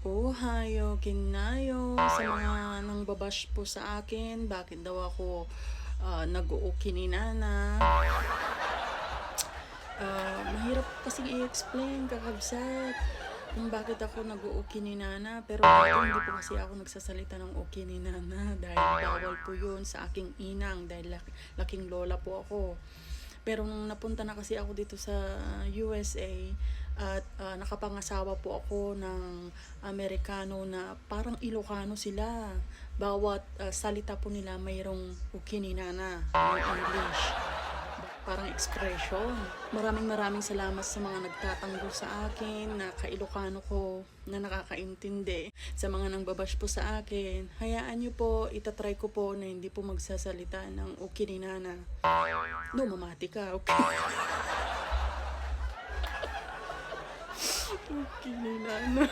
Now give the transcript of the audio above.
Hayo, kinayo, sa mga nangbabash po sa akin, bakit daw ako nag-uukininana. Mahirap kasing i-explain, kakabsat, kung bakit ako nag-uukininana. Pero dati hindi po kasi ako nagsasalita ng ukininana dahil bawal po yun sa aking inang dahil laking lola po ako. Pero nung napunta na kasi ako dito sa USA at nakapangasawa po ako ng Amerikano na parang Ilocano sila. Bawat salita po nila mayroong ukininana ng English. Parang expression. Maraming maraming salamat sa mga nagtatanggol sa akin na ka-Ilocano ko na nakakaintindi. Sa mga nangbabash po sa akin, hayaan nyo po, itatry ko po na hindi po magsasalita ng ukininana. No, mamati ka, okay? Ukininana.